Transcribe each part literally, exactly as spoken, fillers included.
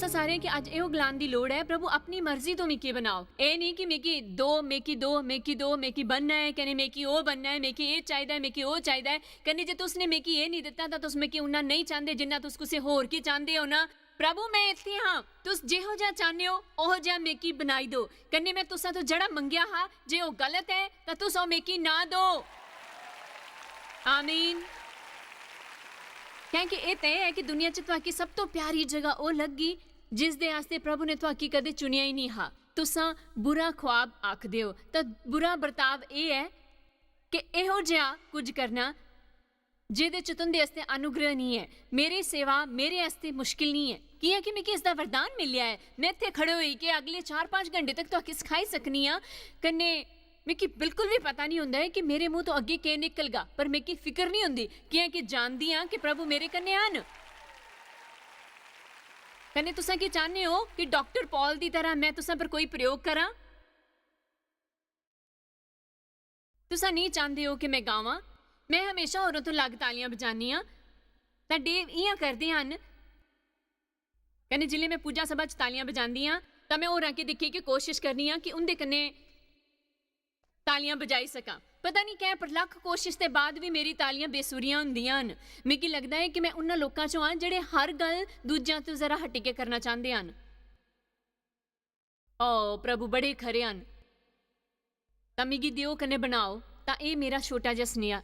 सारें गी अज्ज एह् गलान दी लोड़ ऐ, "प्रभु, अपनी मर्जी तो मिगी बनाओ।" एह् नेईं कि मिगी दो, मिगी दो, मिगी दो, मिगी बनना ऐ, कन्नै मिगी ओह् बनना ऐ, मिगी एह् चाहिदा ऐ, मिगी ओह् चाहिदा ऐ। कन्नै जे तुस ने मिगी एह् नेईं दित्ता, तां तुस मिगी उन्ना नेईं चांह्दे, जिन्ना तुस कुसै होर गी चांह्दे ओ ना। प्रभु, में इत्थै हां, तुस जेहो जेहा चाह्न्ने ओ, ओहो जेहा मिगी बनाई दो। कन्नै में तुसां तो जेह्ड़ा मंगेआ हा, जे ओह् गलत ऐ, तां तुस ओह् मिगी ना दो। आमीन। क्योंकि एह् तय ऐ कि दुनिया च तुआकी सब तो प्यारी जगह ओह् लग्गी, जिस दे आस्तै प्रभु ने तुआकी कदें चुनेआ ही निं हा। तुसां बुरा ख्वाब आखदे ओ, तां बुरा बर्ताव एह् ऐ कि एहो जेहा कुछ करना, जेह्दे च तुं'दे आस्तै अनुग्रह निं ऐ। मेरी सेवा मेरे आस्तै मुश्किल निं ऐ, कि'यां कि मिगी इसदा वरदान मिलेआ ऐ। में इत्थै खड़े होई के अगले चार पंज घंटे तक तुआकी सखाई सकनी आं, कन्नै मिगी बिल्कुल बी पता निं होंदा ऐ कि मेरे मूंह तो अग्गें केह् निकलगा, पर मिगी फिकर निं होंदी, कि'यां कि जानदी आं कि प्रभु मेरे कन्नै हन। कन्नै तुसां केह् चाह्न्ने ओ कि डाक्टर पॉल दी तरह में तुसां पर कोई प्रयोग करां? तुसां नेईं चांह्दे ओ कि में गावां? में हमेशा होरें तो लग्ग तालियां बजान्नी आं। तां डेव इ'यां करदे हन। कन्नै जिसलै में पूजा सभा च तालियां बजांदी आं, तां में होरां गी दिक्खियै कोशश करनी आं कि उं'दे कन्नै तालियां बजाई सकां। पता निं कैं, पर लक्ख कोशश दे बाद बी मेरी तालियां बेसुरियां होंदियां न। मिगी लगदा ऐ कि में उन्ना लोकां चों आं, जेह्ड़े हर गल्ल दूजेआं तो जरा हटियै करना चांह्दे हन। "ओ, प्रभु बड़े खरे हन, तां मिगी देओ कन्नै बनाओ।" तां एह् मेरा छोटा जेहा सनेहा।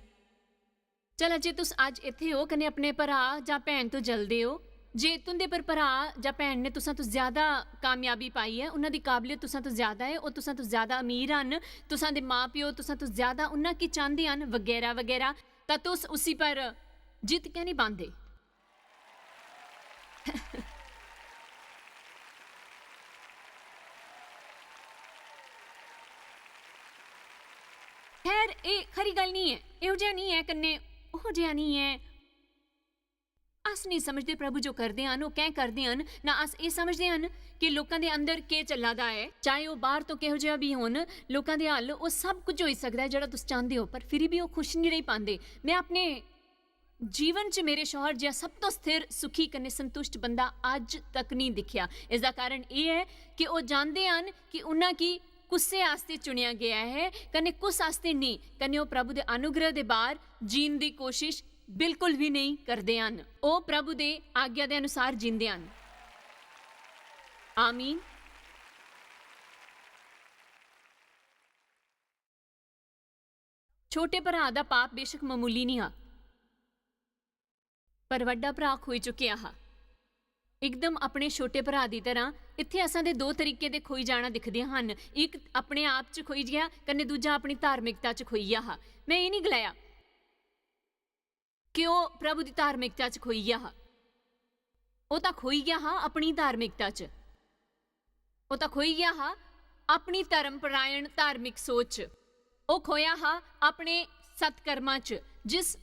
चला, जे तुस अज्ज इत्थै ओ कन्नै अपने भ्राऽ जां भैन तो जलदे ओ, जे तुं'दे पर भ्राऽ जां भैन ने तुसां तो ज्यादा कामयाबी पाई ऐ, उन्हां दी काबलियत तुसां तो ज्यादा ऐ, ओह् तुसां तो ज्यादा अमीर हन, तुसां दे मां-प्यो तुसां तो ज्यादा उन्हां की चांह्दे हन, बगैरा बगैरा, तां तुस उसी पर जित्त कैं निं पांदे? खैर, एह् खरी गल्ल निं ऐ, एहो जेहा निं ऐ, कन्नै ओहो जेहा निं ऐ। अस नेईं समझदे प्रभु जो करदे हन, ओह् कैं करदे हन, ना अस एह् समझदे हन कि लोकां दे अंदर केह् चला दा ऐ। चाहे ओह् बाह्र तो किहो जेहा बी होन, लोकां दे हल ओह् सब कुछ होई सकदा ऐ जेह्ड़ा तुस चांह्दे ओ, पर फिरी बी ओह् खुश निं रेही पांदे। में अपने जीवन च मेरे शौहर जेहा सब तो स्थिर, सुखी कन्नै संतुष्ट बंदा अज्ज तक नेईं दिक्खेआ। इसदा कारण एह् ऐ कि ओह् जानदे हन कि उन्हां गी कुसै आस्तै चुनेआ गेआ ऐ, कन्नै कुस आस्तै नेईं, कन्नै ओह् प्रभु दे अनुग्रह दे बाह्र जीन दी कोशश बिल्कुल बी नेईं करदे हन। ओह् प्रभु दे आज्ञा दे अनुसार जींदे हन। आमीन। छोटे भ्राऽ दा पाप बेशक मामूली निं हा, पर बड्डा भ्राऽ खोई चुकेआ हा। इकदम अपने छोटे भ्राऽ दी तरह, इत्थै असां दे दो तरीके दे खोई जाना दिखदे हन। इक अपने आप च खोई गेआ, कन्नै दूजा अपनी धार्मिकता च खोई गेआ हा। में एह् निं गलाया कि ओह् प्रभु दी धार्मिकता च खोई गेआ हा। ओह् तां खोई गेआ हा अपनी धार्मिकता च। ओह् तां खोई गेआ हा अपनी धर्मपरायण धार्मिक सोच च। ओह् खोया हा अपने सत्कर्मां च। जिस,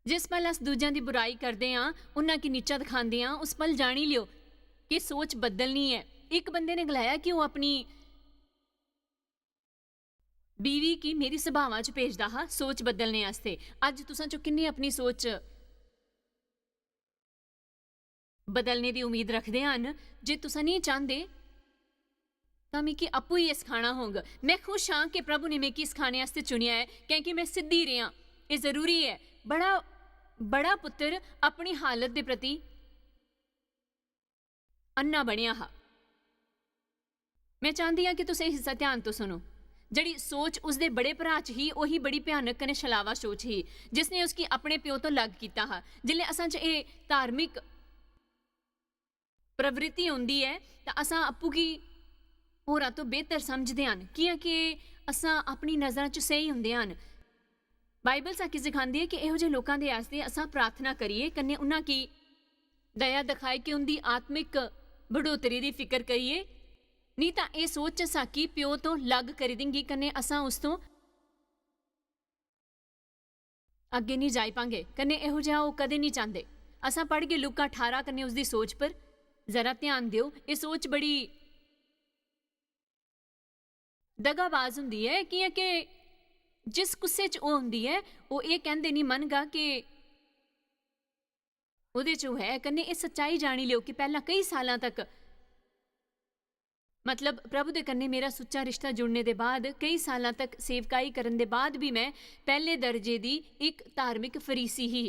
जिस पल अस दूजेआं दी बुराई करदे आं, उन्हां गी नीचा दिखांदे आं, उस पल जानी लियो कि सोच बदलनी ऐ। इक बंदे ने गलाया कि ओह् अपनी बीवी गी मेरी सभावां च भेजदा हा सोच बदलने आस्तै। अज्ज तुसां चों किन्ने अपनी सोच बदलने दी उम्मीद रखदे हन? जे तुसां नेईं चांह्दे, तां मिगी आपूं ही एह् सखाना होग। में खुश आं कि प्रभु ने मिगी सखाने आस्तै चुनेआ ऐ, कैंह्‌कि में सिद्धी रेहां। एह् जरूरी ऐ। बड़ा, बड़ा पुत्तर अपनी हालत दे प्रति अन्ना बनेआ हा। में चांह्‌दी आं कि तुस एह् हिस्सा ध्यान तो सुनो। जेह्‌ड़ी सोच उसदे बड़े भ्राऽ च ही, ओह् ही बड़ी भयानक कन्नै छलावा सोच ही, जिसने उसगी अपने प्यो तो लग्ग कीता हा। जिसलै असां च एह् धार्मिक प्रवृत्ति होंदी ऐ, तां असां आपूं गी होरां तो बेहतर समझदे हन, कि'यां कि असां अपनी नजरां च स्हेई होंदे हन। बाइबल साकी सखांदी ऐ कि एहो जेह् लोकां दे आस्तै असां प्रार्थना करिए, कन्नै उन्हां गी दया दिखाए कि उं'दी आत्मिक बढ़ोतरी दी फिकर करिए, नेईं तां एह् सोच साकी प्यो तो लग्ग करी देंगी, कन्नै असां उस तो अग्गें निं जाई पांगे, कन्नै एहो जेहा ओह् कदें निं चांह्‌दे। असां पढ़गे लूका ठारां कन्नै उसदी सोच पर। जरा ध्यान देओ, एह् सोच बड़ी दगाबाज होंदी ऐ, कि'यां कि जिस कुसै च ओह् होंदी ऐ, ओह् एह् कैंह्‌दे निं मनगा कि ओह्दे च ओह् ऐ। कन्नै एह् सच्चाई जाणी लैओ कि पैह्लां केई सालां तक, मतलब, प्रभु दे कन्नै मेरा सुच्चा रिश्ता जुड़ने दे बाद, केई सालां तक सेवकाई करन दे बाद बी, में पैह्ले दर्जे दी इक धार्मिक फरीसी ही।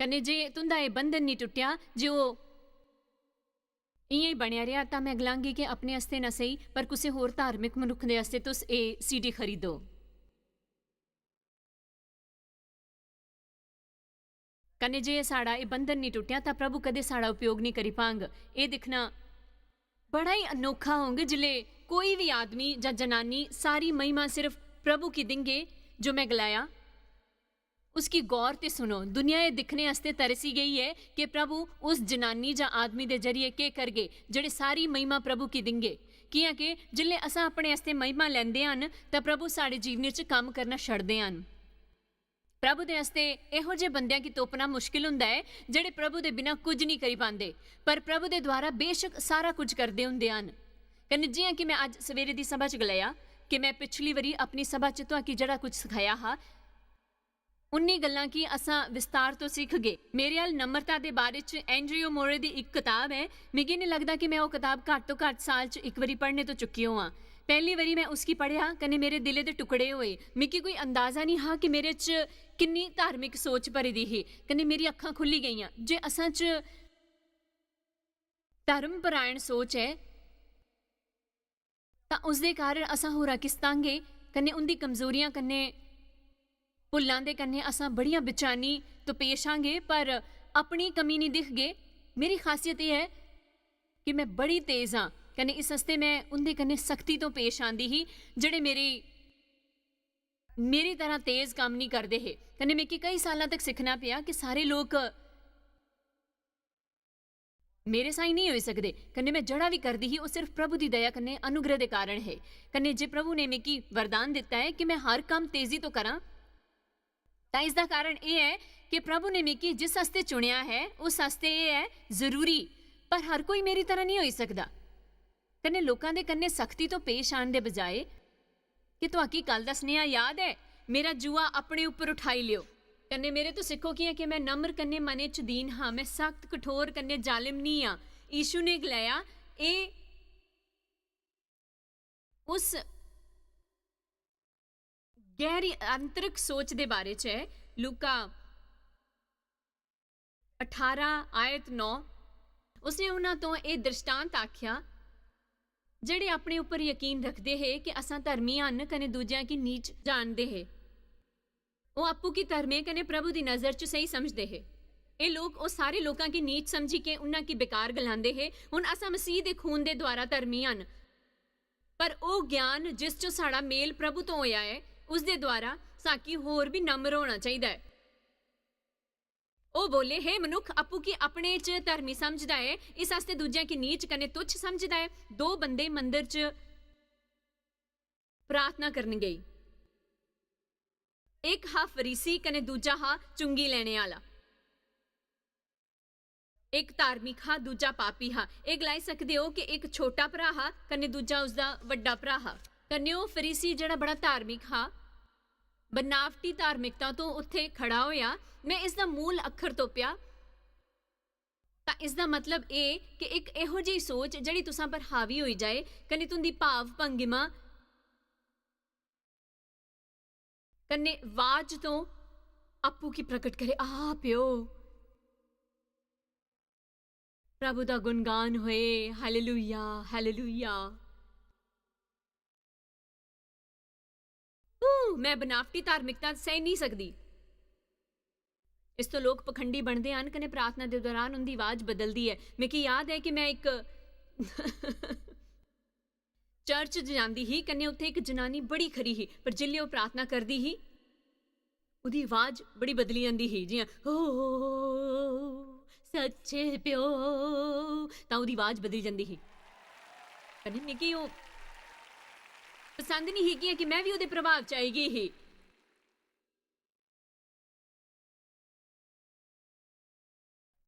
कन्नै जे तुं'दा एह् बंधन निं टुट्टेआ, जे ओह् इ'यां ई बनेआ रेहा, तां में गलांगी कि अपने आस्तै ना सेही, पर कुसै होर धार्मिक मनुक्ख दे आस्तै तुस एह् सीडी खरीदो। कन्नै जे साढ़ा एह् बंधन निं टुट्टेआ, तां प्रभु कदें साढ़ा उपयोग निं करी पांग। एह् दिक्खना बड़ा ही अनोखा होंग, जिसलै कोई बी आदमी जां जनानी सारी महिमा सिर्फ प्रभु की दिंगे, जो में गलाया। उसकी गौर ते सुनो। दुनिया एह् दिक्खने आस्तै तरसी गेई ऐ कि प्रभु उस जनानी जां आदमी दे जरिए केह् करगे, जेह्ड़े सारी महिमा प्रभु की दिंगे। कि'यां के जिसलै असां अपने आस्तै महिमा लैंदे हन, तां प्रभु साढ़े जीवने च कम्म करना छड़दे हन। प्रभु दे आस्तै एहो जे बंदेआं गी तोपना मुश्किल हुंदा ऐ, जेह्ड़े प्रभु दे बिना कुछ निं करी पांदे, पर प्रभु दे द्वारा बेशक सारा कुछ करदे हुंदे हन। कन्नै जि'यां कि में अज्ज सवेरे दी सभा च गलाया कि में पिछली बारी अपनी सभा च तुआकी जेह्ड़ा कुछ सखाया हा, उन्नी गल्लां गी असां विस्तार तो सिखगे। मेरे अल नम्रता दे बारे च एंड्रियो मोरे दी इक कताब ऐ। मिगी निं लगदा कि में ओह् कताब घट्ट तो घट्ट साल च इक बारी पढ़ने तो चुकी होआं। पैह्ली बारी में उसगी पढ़ेआ कन्नै मेरे दिलै दे टुकड़े होए। मिगी कोई अंदाजा निं हा कि मेरे च किन्नी धार्मिक सोच भरी दी ही, कन्नै मेरी अक्खां खु'ल्ली गेइयां जे असां च धर्मपरायण सोच ऐ, तां उसदे कारण असां होरां किस्तांगे कन्नै उं'दी कमजोरियां कन्नै, भुल्लां दे कन्नै असां बड़ियां बेचैनी तो पेश आंगे, पर अपनी कमी निं दिखगे। मेरी खासियत एह् ऐ कि में बड़ी तेज आं, कन्नै इस आस्तै में उं'दे कन्नै सख्ती तो पेश आंदी ही, जेह्ड़े मेरी, मेरी तरह तेज कम्म निं करदे हे। कन्नै मिगी केई सालां तक सिक्खना पेआ कि सारे लोक मेरे साई निं होई सकदे। कन्नै में जेह्ड़ा बी करदी ही, ओह् सिर्फ प्रभु दी दया कन्नै, अनुग्रह दे कारण हे। कन्नै जे प्रभु ने मिगी वरदान दित्ता ऐ कि में हर कम्म तेजी तो करां, तां इसदा कारण एह् ऐ कि प्रभु ने मिगी जिस आस्तै चुनेआ ऐ, उस आस्तै एह् ऐ जरूरी। पर हर कोई मेरी तरह निं होई सकदा। कन्नै लोकां दे कन्नै सख्ती तो पेश आन दे बजाए, कि तुआकी कल दा सनेहा याद ऐ, मेरा जुआ अपने उप्पर उठाई लेओ। कन्नै मेरे तो सिक्खो, कि'यां कि में नम्र कन्नै मनै च दीन हा, में सख्त, कठोर कन्नै जालिम निं आं। यीशु ने गलाया, एह् उस गैह्री आंतरिक सोच दे बारे च ऐ। लूका अठारां आयत नौ, उसने उन्हां तो एह् दृष्टांत आख्या, जेह्ड़े अपने उप्पर यकीन रखदे हे कि असां धर्मी हन कन्नै दूजेआं गी नीच जानदे हे। ओह् आपूं गी धर्में कन्नै प्रभु दी नजर च स्हेई समझदे हे। एह् लोक ओह् सारे लोकां गी नीच समझी के उन्हां गी बेकार गलांदे हे। हुन असां मसीह दे खून दे द्वारा धर्मी हन, पर ओह् ज्ञान जिस च साढ़ा मेल प्रभु तो होया ऐ, उसदे द्वारा साकी होर भी नम्र होना चाहिदा ऐ। ओह् बोले, "हे मनुक्ख, आपूं गी अपने च धर्मी समझदा ऐ, इस आस्तै दूजेआं गी नीच कन्नै तुच्छ समझदा ऐ।" दो बंदे मंदर च प्रार्थना करन गेई। इक हा फरीसी कन्नै दूजा हा चुंगी लैने आह्ला। इक धार्मिक हा, दूजा पापी हा। एह् गलाई सकदे ओ कि इक छोटा भरा हा कन्नै दूजा उसदा बड्डा भरा हा। कन्नै ओह् फरीसी जेह्ड़ा बड़ा धार्मिक हा, बनावटी धार्मिकता तो उत्थे खड़ा होया। में इसदा मूल अक्खर तोपेआ, तां इसदा मतलब एह् कि इक एहो जेही सोच जेह्ड़ी तुसां पर हावी होई जाए, कन्नै तुं'दी भाव भंगिमा कन्नै वाज तो अप्पू की प्रकट करे, "आ प्यो, प्रभु दा गुणगान होए, हालेलुया, हालेलुया।" ऊ, मैं बनावटी धार्मिकता सह नहीं सकदी। इस तो लोक पखंडी बनदे हन कन्नै प्रार्थना दे दौरान उंदी आवाज बदलदी ऐ। मिगी याद ऐ कि मैं इक चर्च च जांदी ही कन्नै उत्थे इक जनानी बड़ी खरी ही, पर जिल्लै ओह् प्रार्थना करदी ही, ओह्दी आवाज बड़ी बदली जंदी ही, जि'यां, "ओ, सच्चे प्यो", तां ओह्दी आवाज बदली जंदी ही। कन्नै मिगी ओह् पसंद निं ही, कि'यां कि मैं बी ओह्दे प्रभाव च आई गेई ही।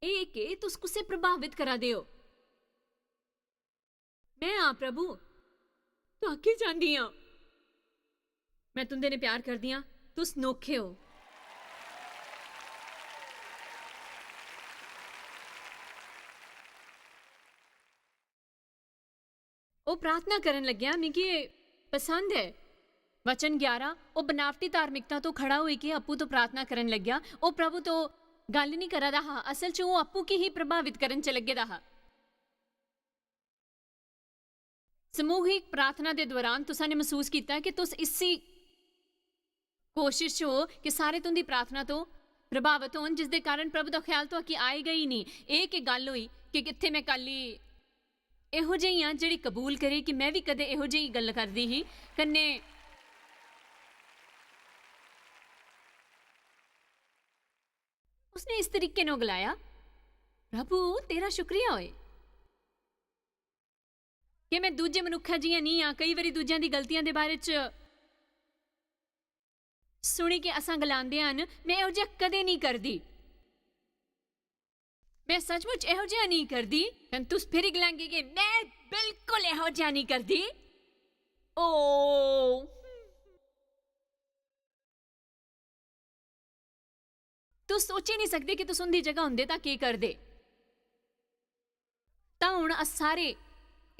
एह् केह्? तुस कुसै प्रभावत करा दे ओ? मैं आं, प्रभु, तुआकी चांह्दी आं। मैं तुं'दे नै प्यार करदी आं, तुस नोखे ओ। ओह् प्रार्थना करन लग्गेआ, मिगी एह् पसंद ऐ। वचन ग्यारह, ओह् बनावटी धार्मिकता तो खड़ा होई के अप्पू तो प्रार्थना करन लग्गेआ। ओह् प्रभु तो गल्ल नहीं करा दा हा, असल च ओह् अप्पू की ही प्रभावित करन च लग्गे दा हा। समूहिक प्रार्थना दे दौरान तुसां ने मसूस कीता कि तुस इसी कोशिश च हो कि सारे तुंदी प्रार्थना तो प्रभावित होन, जिसदे कारण प्रभु दा ख्याल तुआकी आएगा ही नहीं। एह् के गल्ल होई कि कित्थे मैं कल्ली एहो जेही आं जेह्ड़ी कबूल करे कि मैं भी कदे एहो जेही गल्ल करदी ही। कन्ने उसने इस तरीके नों गलाया, "प्रभु, तेरा शुक्रिया होए कि मैं दूजे मनुक्खा जियां नहीं आं।" कई बारी दूजियां दी गलतियां दे बारे च सुनी के असां गलांदे हन, "मैं एहो जेहा कदे नहीं करदी, मैं सचमुच एहो जेहा नहीं करदी।" ते तुस फिर गलांगे कि मैं बिल्कुल एहो जेहा नहीं करदी। ओ, तुस सोची नहीं सकदे कि तुस उंदी जगह होंदे तां केह् करदे। तां हुन अस सारे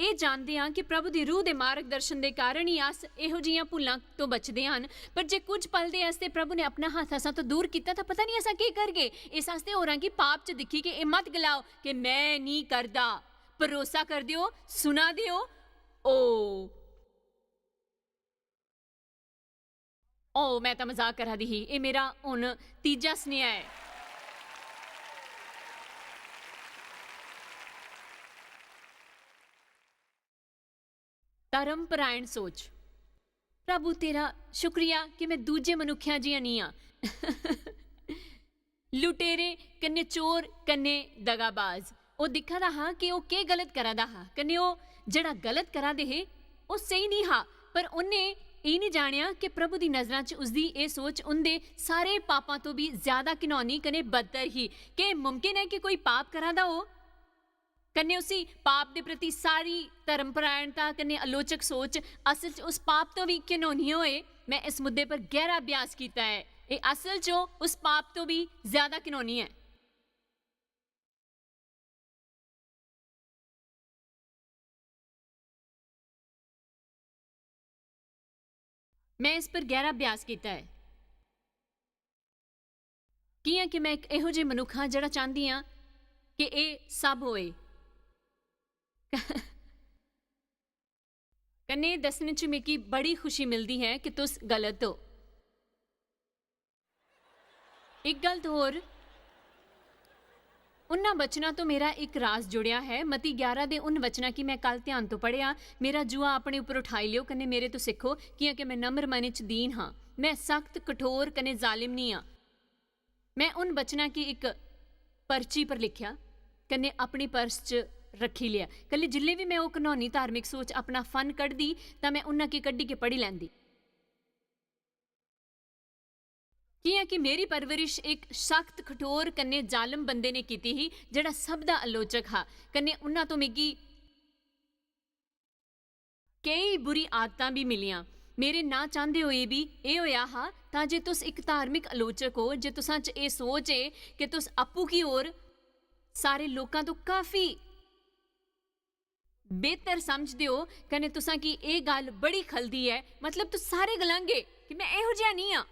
एह् जानदे आं कि प्रभु दी रूह दे मार्गदर्शन दे कारण ही अस एहो जिहियां भुल्लां तो बचदे हन। पर जे कुछ पल दे आस्तै प्रभु ने अपना हत्थ असां तो दूर कीता, तां पता नहीं असां केह् करगे। इस आस्तै होरां गी पाप च दिक्खी के एह् मत गलाओ कि "मैं नहीं करदा।" भरोसा कर दियो, सुना दियो। ओ, ओ, मैं तां मजाक करा दी ही। एह् मेरा हुन तीजा सनेहा ऐ। धर्मपरायण सोच। प्रभु, तेरा शुक्रिया कि मैं दूजे मनुक्खेआं जि'यां निं आं। लुटेरे कन्नै चोर कन्नै दगाबाज। ओह् दिक्खा दा हा कि ओह् केह् गलत करा दा हा, कन्नै ओह् जेह्ड़ा गलत करा दे हे, ओह् स्हेई निं हा। पर उन्नै एह् निं जानेआ कि प्रभु दी नजरां च उसदी एह् सोच उं'दे सारे पापां तो बी ज्यादा घिनौनी कन्नै बदतर ही। केह् मुमकिन ऐ कि कोई पाप करा दा हो, कन्नै उसी पाप दे प्रति सारी धर्मपरायणता कन्नै आलोचक सोच असल च उस पाप तो बी घिनौनी होए? मैं इस मुद्दे पर गैह्रा अभ्यास कीता ऐ। एह् असल च उस पाप तो बी ज्यादा घिनौनी ऐ। मैं इस पर गैह्रा अभ्यास कीता ऐ। कि'यां कि मैं इक एहो जेह् मनुक्ख आं जेह्ड़ा चांह्दी आं कि एह् सब होए। कन्नै एह् दस्सने च मिगी बड़ी खुशी मिलदी ऐ कि तुस गलत ओ। इक गल्ल होर, उन्ना वचना तो मेरा इक राज जुड़ेआ है। मती ग्यारह दे उन वचना की मैं कल ध्यान तो पढ़ेआ, "मेरा जुआ अपने उप्पर उठाई लियो कन्नै मेरे तो सिक्खो, कि'यां कि मैं नम्र मन च दीन हां। मैं सख्त, कठोर कन्नै जालिम नहीं हां।" मैं उन वचना की इक पर्ची पर लिखेआ कन्नै अपनी पर्स च रखी लिया। कन्नै जिल्ले भी मैं ओह् घनौनी धार्मिक सोच अपना फन कढदी, तां मैं उन्ना की कड्ढी के पढ़ी लैंदी। कि'यां कि मेरी परवरिश इक सख्त, कठोर कन्नै जालम बंदे ने कीती ही, जेह्ड़ा सब दा आलोचक हा। कन्नै उन्ना तो मिगी केई बुरी आदतां भी मिलियां। मेरे ना चांह्दे होए भी एह् होएआ हा, तां जे तुस इक धार्मिक आलोचक ओ, जे तुसां च एह् सोच ऐ कि तुस आपूं गी होर सारे लोकां तो काफी बेहतर समझदे ओ, कन्नै तुसां गी एह् गल्ल बड़ी खलदी ऐ, मतलब तुस सारे गलांगे कि मैं एहो जेहा निं आं,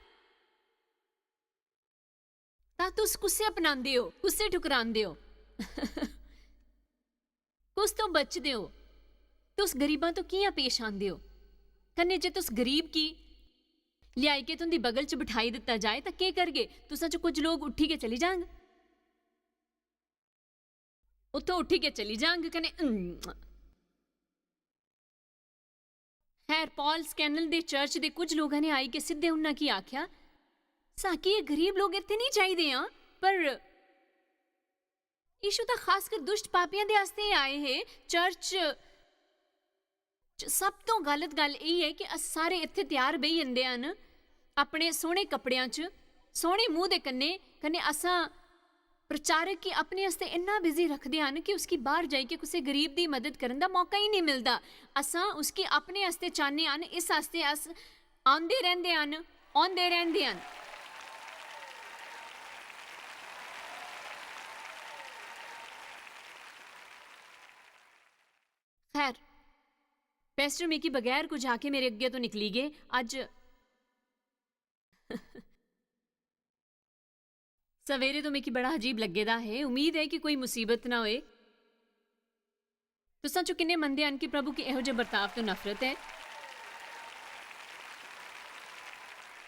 तां तुस कुस्सी अपनांदे ओ, कुस्सी ठुकरांदे ओ? कुस तो बचदे ओ? तुस गरीबां तो कि'यां पेश आंदे ओ? कन्नै जे तुस गरीब गी लेआई के तुं'दी बगल च बठाई दित्ता जाए, तां केह् करगे? तुसां च कुछ लोक उट्ठी गै चली जांग। उत्थों उट्ठी के चली जांग कन्नै, उम्म। खैर, पॉल स्कैनल दे चर्च दे कुछ लोगां ने आई के सिद्धे उन्ना की आख्या, "साकी एह् गरीब लोक इत्थै नहीं चाहिदे हां, पर यीशु तां खासकर दुष्ट पापियां दे आस्तै आए हे। चर्च च सब तों गलत गल्ल एह् ऐ कि अस सारे इत्थै त्यार बेही जंदे हन अपने सोह्ने कपड़ेआं च, सोह्ने मूंह दे कन्नै, कन्नै असां प्रचारक गी अपने आस्तै इन्ना बिजी रखदे हन कि उसकी बाह्र जाइयै कुसै गरीब दी मदद करन दा मौका ही नेईं मिलदा। असां उसकी अपने आस्तै चाह्न्ने हन, इस आस्तै अस आंदे रैंह्दे हन, औंदे रैंह्दे हन।" खैर, एस्टर मिगी बगैर कुछ आखे मेरे अग्गें तो निकली गए। अज्ज सवेरे तो मिगी बड़ा अजीब लग्गे दा है। उम्मीद है कि कोई मुसीबत ना होए। तुसां चो किन्ने मनदे हन कि प्रभु गी एहो जे बर्ताव तो नफरत है?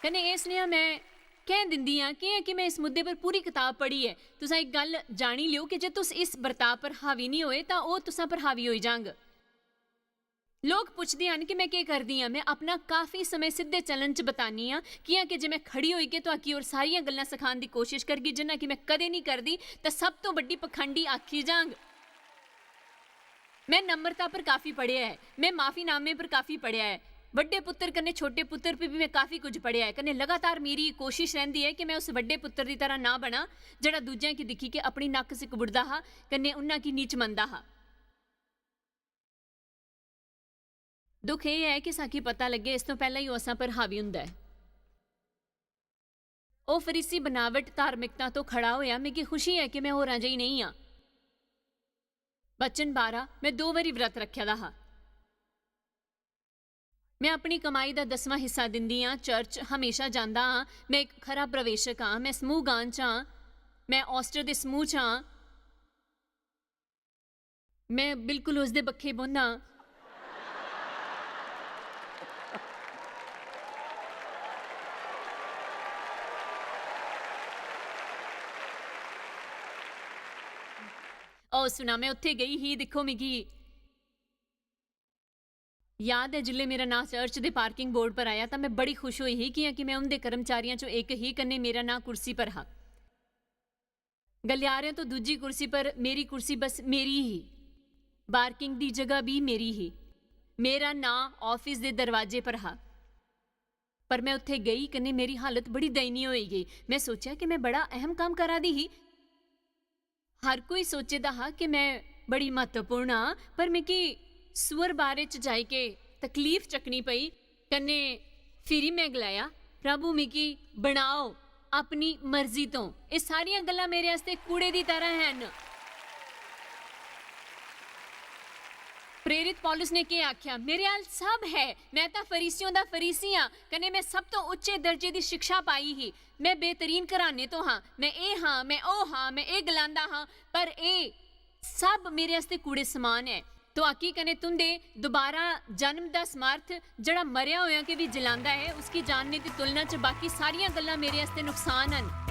कन्नै एह् सनेहा मैं कैं दिंदी आं? कि'यां कि मैं इस मुद्दे पर पूरी कताब पढ़ी ऐ। तुसां इक गल्ल जानी लियो कि जे तुस इस बर्ताव पर हावी निं होए, तां ओह् तुसां पर हावी होई जांग। लोक पुछदे हन कि मैं केह् करदी आं। मैं अपना काफी समें सिद्धे चलन च बतानी आं, कि'यां कि जे मैं खड़ी होई के तुआकी होर सारियां गल्लां सखान दी कोशिश करगी, जिन्ना कि मैं कदें निं करदी, तां सब तो बड्डी पखंडी आखी जांग। मैं नम्रता पर काफी पढ़ेआ ऐ, मैं माफीनामे पर काफी पढ़ेआ ऐ, बड्डे पुत्तर कन्नै छोटे पुत्तर पर भी मैं काफी कुछ पढ़ेआ ऐ, कन्नै लगातार मेरी कोशिश रैंह्दी ऐ कि मैं उस बड्डे पुत्तर दी तरह ना बनां, जेह्ड़ा दूजें गी दिक्खी के अपनी नक्क सिकुड़दा हा, कन्नै उन्ना गी नीच मनदा हा। दुख एह् ऐ कि साकी पता लग्गे, इस तों पैह्लां ही ओह् असां पर हावी हुंदा ऐ। ओह् फरीसी बनावट धार्मिकता तो खड़ा होया, मिगी खुशी ऐ कि मैं होरां जेही नेईं आं। वचन बारां, मैं दो बारी व्रत रक्खे दा हा। मैं अपनी कमाई दा दसवां हिस्सा दिंदी आं, चर्च हमेशा जांदा आं, मैं इक खरा प्रवेशक आं, मैं समूह गान च आं, मैं ऑस्टर दे समूह च आं, मैं बिल्कुल उसदे बक्खे बौंह्दा आं। ओ सुना, मैं उत्थे गेई ही, दिक्खो, मिगी याद ऐ, जिसलै मेरा नांऽ चर्च दे पार्किंग बोर्ड पर आया, तां मैं बड़ी खुश होई ही, कि'यां कि मैं उं'दे कर्मचारियां चों इक ही, कन्नै मेरा नांऽ कुर्सी पर हा। गलियारें तो दूजी कुर्सी पर मेरी कुर्सी बस मेरी ही। पार्किंग दी जगह भी मेरी ही। मेरा नांऽ ऑफिस दे दरवाजे पर हा। पर मैं उत्थे गेई कन्नै मेरी हालत बड़ी दयनीय होई गेई। मैं सोचेआ कि मैं बड़ा अहम कम्म करा दी ही। हर कोई सोचे दा हा कि मैं बड़ी म्हत्तवपूर्ण आं, पर मिगी सुअर बारे च जाई के तकलीफ चकनी पेई। कन्नै फिरी मैं गलाया, "प्रभु, मिगी बनाओ अपनी मर्जी तो।" एह् सारियां गल्लां मेरे आस्तै कूड़े दी तरह हन। प्रेरित पौलुस ने केह् आख्या? "मेरे अल सब है। मैं तां फरीसियों दा फरीसी आं, कन्नै मैं सब तो उच्चे दर्जे दी शिक्षा पाई ही। मैं बेहतरीन घराने तो हां, मैं एह् हां, मैं ओह् हां, मैं एह् गलांदा हां, पर एह् सब मेरे आस्तै कूड़े समान ऐ।" तुआकी कन्नै तुं'दे दोबारा जन्म दा समर्थ, जेह्ड़ा मरेआ होएआ के बी जलांदा ऐ, उसगी जानने दी तुलना च बाकी सारियां गल्लां मेरे आस्तै नुकसान हन।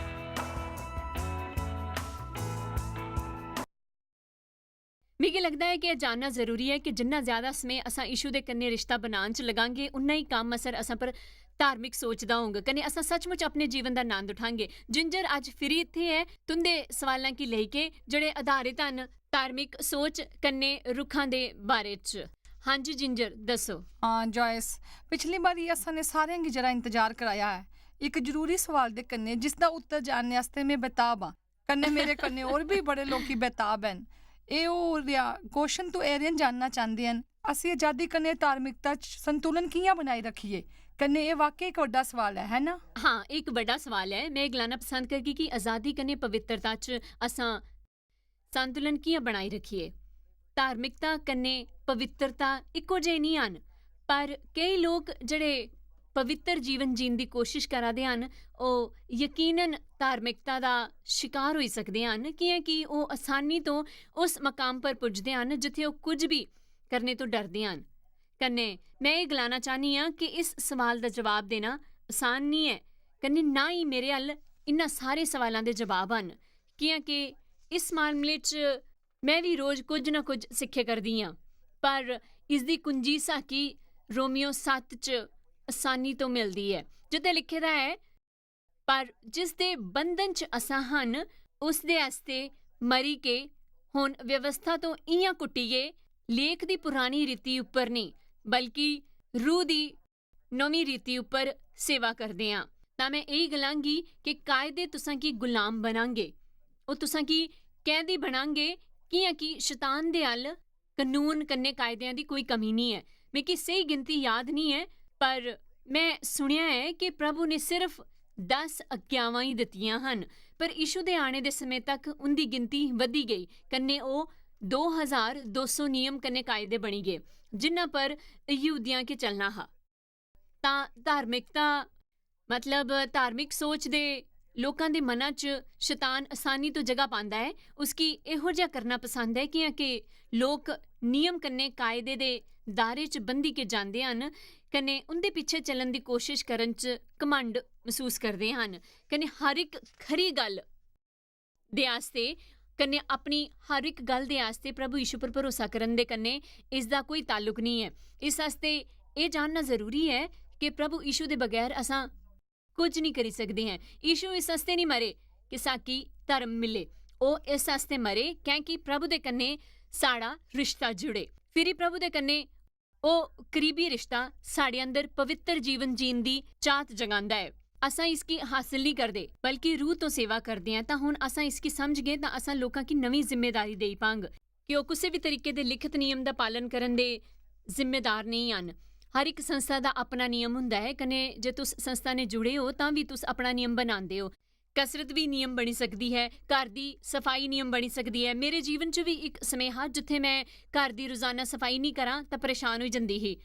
मिगी लगदा ऐ कि एह् जानना जरूरी ऐ कि जिन्ना ज्यादा समें असां यीशु दे कन्नै रिश्ता बनान च लगांगे, उन्ना ही कम्म असर असां पर धार्मिक सोच दा होंग, कन्नै असां सचमुच अपने जीवन दा आनंद उठांगे। जिंजर अज्ज फिरी इत्थे ऐ, तुं'दे सवालां गी लेई के, जेह्ड़े आधारित हन धार्मिक सोच कन्नै रुखां दे बारे च। हां जी जिंजर, दस्सो। हां जॉयस, पिछली बारी असां ने सारें गी जेह्ड़ा इंतजार कराया ऐ, इक जरूरी सवाल दे कन्नै, जिसदा उत्तर जानने आस्तै में बेताब आं। कन्नै मेरे कन्नै होर बी बड़े लोकी बेताब हन। एह् ओह् रेहा, क्वेश्चन तो एरियन जानना चांह्दे हन, असी अजादी कन्नै धार्मिकता च संतुलन कि'यां बनाई रक्खिए? कन्नै एह् वाकई इक बड्डा सवाल ऐ, है ना? हां, इक बड्डा सवाल ऐ। में एह् गलाना पसंद करगी कि अजादी कन्नै पवित्रता च असां संतुलन कि'यां बनाई रक्खिए? धार्मिकता कन्नै पवित्रता इक्को जेही निं हन, पर केई लोक जेह्ड़े पवित्र जीवन जीन दी कोशिश करा दे हन, ओह् यकीनन धार्मिकता दा शिकार होई सकदे हन, कि'यां कि ओह् असानी तो उस मकाम पर पुजदे हन जित्थै ओह् कुछ बी करने तो डरदे हन। कन्नै में एह् गलाना चाह्न्नी आं कि इस सवाल दा जवाब देना असान निं ऐ, कन्नै ना ही मेरे अल इन्ना सारे सवालां दे जवाब हन, कि'यां कि इस मामले च में बी रोज कुछ ना कुछ सिक्खे करदी आं, पर इसदी कुंजी साकी रोमियो सत्त च असानी तो मिलदी ऐ, जित्थै लिखे दा ऐ, "पर जिसदे बंधन च असां हन, उसदे आस्तै मरी के हुन व्यवस्था तो इ'यां कुट्टियै लेख दी पुरानी रीति उप्पर नेईं, बल्कि रूह दी नमीं रीति उप्पर सेवा करदे आं।" तां में एही गलांगी कि कायदे तुसां गी गुलाम बनांगे। ओह् तुसां गी कैदी बनांगे, कि'यां कि शतान दे अल कनून कन्नै कायदेआं दी कोई कमी निं ऐ। मिगी स्हेई गिनती याद निं ऐ, पर में सुनेआ ऐ कि प्रभु ने सिर्फ दस आज्ञावां ही दित्तियां हन, पर यीशु दे आने दे समें तक उं'दी गिनती बधी गेई, कन्नै ओह् दो हजार दो सौ नियम कन्नै कायदे बनी गे, जिन्हां पर यहूदियां गी चलना हा। तां धार्मिकता, मतलब धार्मिक सोच दे लोकां दे मनां च शैतान आसानी तो जगह पांदा ऐ। उसगी एहो जिहा करना पसंद ऐ, कि'यां के लोक नियम कन्नै कायदे दे दायरे च बंधी के जांदे हन, कन्नै उं'दे पिच्छे चलन दी कोशिश करन च घमंड मसूस करदे हन, कन्नै हर इक खरी गल्ल दे आस्तै, कन्नै अपनी हर इक गल्ल दे आस्तै प्रभु यीशु पर भरोसा करन दे कन्नै इसदा कोई ताल्लुक निं ऐ। इस आस्तै एह् जानना जरूरी ऐ कि प्रभु यीशु दे बगैर असां कुछ निं करी सकदे हैं। यीशु इस आस्तै निं मरे कि साकी धर्म मिले, ओह् इस आस्तै मरे कैंकि प्रभु दे कन्नै साढ़ा रिश्ता जुड़े। फिरी प्रभु दे कन्नै ओह् करीबी रिश्ता साढ़े अंदर पवित्र जीवन जीन दी चाहत जगांदा ऐ। असां इसगी हासल निं करदे, बल्कि रूह तो सेवा करदे आं। तां हुन असां इसगी समझगे, तां असां लोकां गी नमीं जिम्मेदारी देई पांग कि ओह् कुसै बी तरीके दे लिखत नियम दा पालन करन दे जिम्मेदार नेईं हन। हर इक संस्था दा अपना नियम हुंदा ऐ, कन्नै जे तुस संस्था ने जुड़े ओ, तां बी तुस अपना नियम बनांदे ओ। कसरत बी नियम बनी सकदी ऐ, घर दी सफाई नियम बनी सकदी ऐ। मेरे जीवन च बी इक समें हा जित्थै मैं घर दी रोजाना सफाई निं करां तां परेशान होई जंदी ही।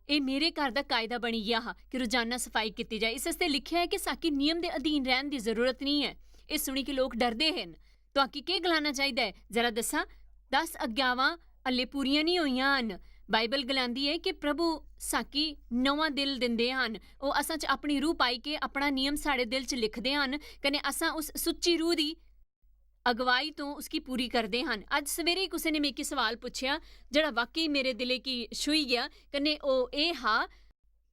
एह् मेरे घर दा कायदा बनी गेआ हा कि रोजाना सफाई कीती जाए। इस आस्तै लिखेआ ऐ कि साकी नियम दे अधीन रैह्न दी जरूरत निं ऐ। एह् सुनी के लोक डरदे हे न। तुआकी केह् गलाना चाहिदा ऐ? जरा दस्सां। दस आज्ञावां हल्ले पूरियां निं होइयां हन। बाइबल गलांदी ऐ कि प्रभु साकी नमां दिल दिंदे हन। ओह् असां च अपनी रूह पाई के अपना नियम साढ़े दिल च लिखदे हन, कन्नै असां उस सुच्ची रूह दी अगुवाई तो उसकी पूरी करदे हन। अज्ज सवेरे ही कुसै ने मिगी सवाल पुच्छेआ, जेह्ड़ा वाकई मेरे दिलै गी छूही गेआ, कन्नै ओह् एह् हा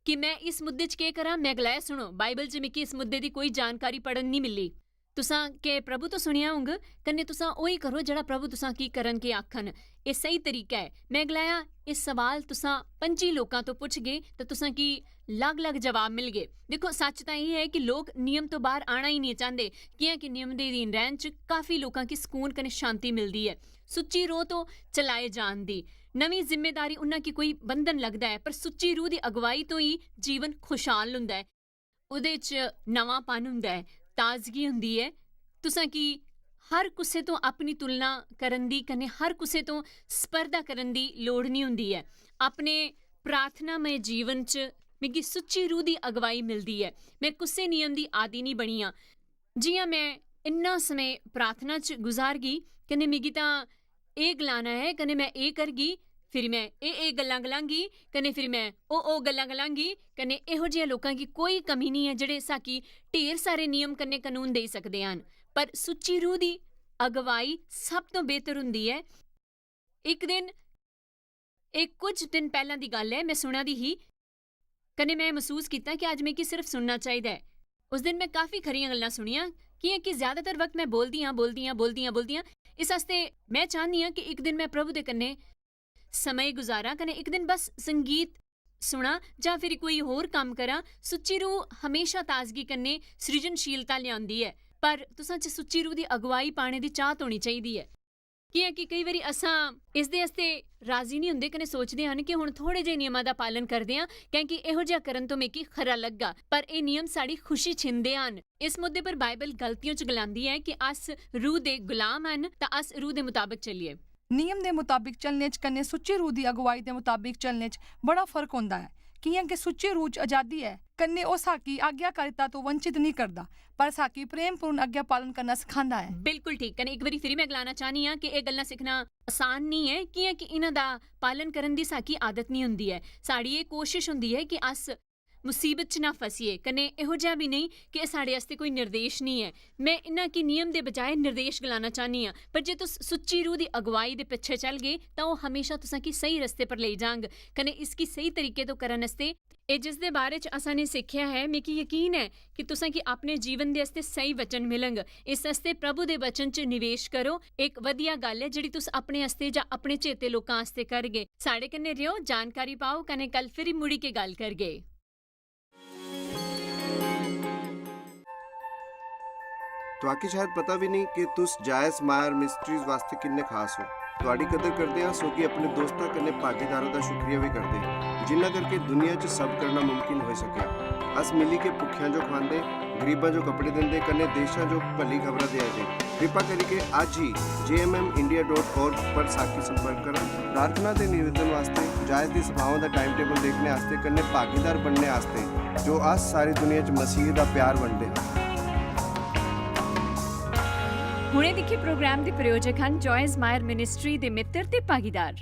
कि मैं इस मुद्दे च केह् करां। मैं गलाया, सुनो, बाइबल च मिगी इस मुद्दे दी कोई जानकारी पढ़न निं मिली। तुसां के प्रभु तो सुनेआ होंग, कन्नै तुसां ओही करो जेह्ड़ा प्रभु तुसां की करन के आखन। एह् स्हेई तरीका ऐ। मैं गलाया, एह् सवाल तुसां पंजी लोकां तो पुच्छगे ते तुसां की लग-लग जवाब मिलगे। दिक्खो, सच्च तां एह् ऐ कि लोक नियम तो बाह्र आना ही निं चांह्दे, कि'यां कि नियम दे अधीन रैह्न च काफी लोकां गी सकून कन्नै शांति मिलदी ऐ। सुच्ची रूह तो चलाए जान दी नमीं जिम्मेदारी उन्हां गी कोई बंधन लगदा ऐ, पर सुच्ची रूह दी अगुवाई तो ही जीवन खुशहाल हुंदा ऐ। ओह्दे च नमांपन हुंदा ऐ, ताजगी हुंदी ऐ। तुसां गी हर कुसै तो अपनी तुलना करन दी कन्नै हर कुसै तो स्पर्धा करन दी लोड़ निं हुंदी ऐ। अपने प्रार्थनामय जीवन च मिगी सुच्ची रूह दी अगुवाई मिलदी ऐ। मैं कुसै नियम दी आदी निं बनी आं। जि'यां मैं इन्ना समें प्रार्थना च गुजारगी, कन्नै मिगी तां एह् गलाना ऐ, कन्नै मैं एह् करगी, फिर मैं एह्, एह् गल्लां गलांगी, कन्नै फिर मैं ओह्, ओह् गल्लां गलांगी, कन्नै एहो जेह् लोकां गी कोई कमी निं ऐ जेह्ड़े साकी ढेर सारे नियम कन्नै कानून देई सकदे हन। पर सुच्ची रूह दी अगुवाई सब तो बेहतर हुंदी ऐ। इक दिन, एह् कुछ दिन पैह्लां दी गल्ल ऐ, मैं सुना दी ही, कन्नै मैं मसूस कीता कि अज्ज मिगी सिर्फ सुनना चाहिदा ऐ। उस दिन मैं काफी खरियां गल्लां सुनियां, कि'यां कि ज्यादातर वक्त मैं बोलदी आं, बोलदी आं, बोलदी आं, बोलदी आं। इस आस्तै मैं चाह्न्नी आं कि इक दिन मैं प्रभु दे कन्नै समें गुजारां, कन्नै इक दिन बस संगीत सुनां जां फिर कोई होर कम्म करां। सुच्ची रूह हमेशा ताजगी कन्नै सृजनशीलता लेआंदी ऐ, पर तुसां च सुच्ची रूह दी अगुवाई पाने दी चाहत होनी चाहिदी ऐ। कि'यां कि केई बारी असां इसदे आस्तै राजी निं हुंदे कन्नै सोचदे हन कि हुन थोड़े जेह् नियमां दा पालन करदे आं, कैंकि एहो जेहा करन तो मिगी खरा लग्गा, पर एह् नियम साढ़ी खुशी छिनदे हन। इस मुद्दे पर बाइबल गलतियों च गलांदी ऐ कि अस रूह दे गुलाम हन, तां अस रूह दे मताबक चलिए। नियम दे मताबक चलने च कन्नै सुच्ची रूह दी अगुवाई दे मताबक चलने च बड़ा फर्क होंदा ऐ। कि'यां कि सुच्ची रूह च अजादी ऐ, कन्नै ओह् साकी आज्ञाकारिता तो वंचित निं करदा, पर साकी प्रेमपूर्ण आज्ञा पालन करना सखांदा ऐ। बिल्कुल ठीक। कन्नै इक बारी फिर मैं गलाना चाह्नी आं कि एह् गल्लां सिक्खना आसान निं ऐ, कि'यां कि इन्हां दा पालन करन दी साकी आदत निं हुंदी ऐ। साढ़ी एह् कोशश हुंदी ऐ कि अस मुसीबत च ना फसिए, कन्नै एहो जेहा बी नेईं कि एह् साढ़े आस्तै कोई निर्देश निं ऐ। मैं इन्हां गी नियम दे बजाय निर्देश गलाना चाह्नी आं, पर जे तुस सुच्ची रूह दी अगुवाई दे पिच्छे चलगे, तां ओह् हमेशा तुसां गी स्हेई रस्ते पर लेई जांग, कन्नै इसगी स्हेई तरीके तो करन आस्तै एह् जिस दे बारे च असां ने सिक्खेआ ऐ, मिगी यकीन ऐ कि तुसां गी अपने जीवन दे आस्तै स्हेई वचन मिलंग। इस आस्तै प्रभु दे वचन च निवेश करो। इक वधिया गल्ल ऐ जेह्ड़ी तुस अपने आस्तै जां अपने चेते लोकां आस्तै करगे। साढ़े कन्नै रेहो, जानकारी पाओ, कन्नै कल फिर मुड़ी के गल्ल करगे। तुआकी शायद पता भी नहीं कि तुस जायस मायर मिस्ट्रीज वास्ते किन्ने खास हो। तुआडी कदर करदे हां, सो कि अपने दोस्तां कन्नै भागीदारां दा शुक्रिया भी करदे हां, जिन्ना करके दुनिया च सब करना मुमकिन होई सकेआ। अस मिली के भुक्खेआं जो खवांदे, गरीबां जो कपड़े दिंदे, कन्नै देशां जो भली खबरां देआ दे। कृपा करियै अज्ज ही J M M India dot org पर साखी संपर्क करा। प्रार्थना ते निवेदन वास्ते, जायज दी सभावां दा टाइम टेबल देखने आस्तै, कन्नै भागीदार बनने आस्तै, जो अस सारी दुनिया च मसीह दा प्यार बंडदे हां। हुणे दिक्खे प्रोग्राम दे प्रायोजक हन जॉयज मायर मिनिस्ट्री दे मित्र ते भागीदार।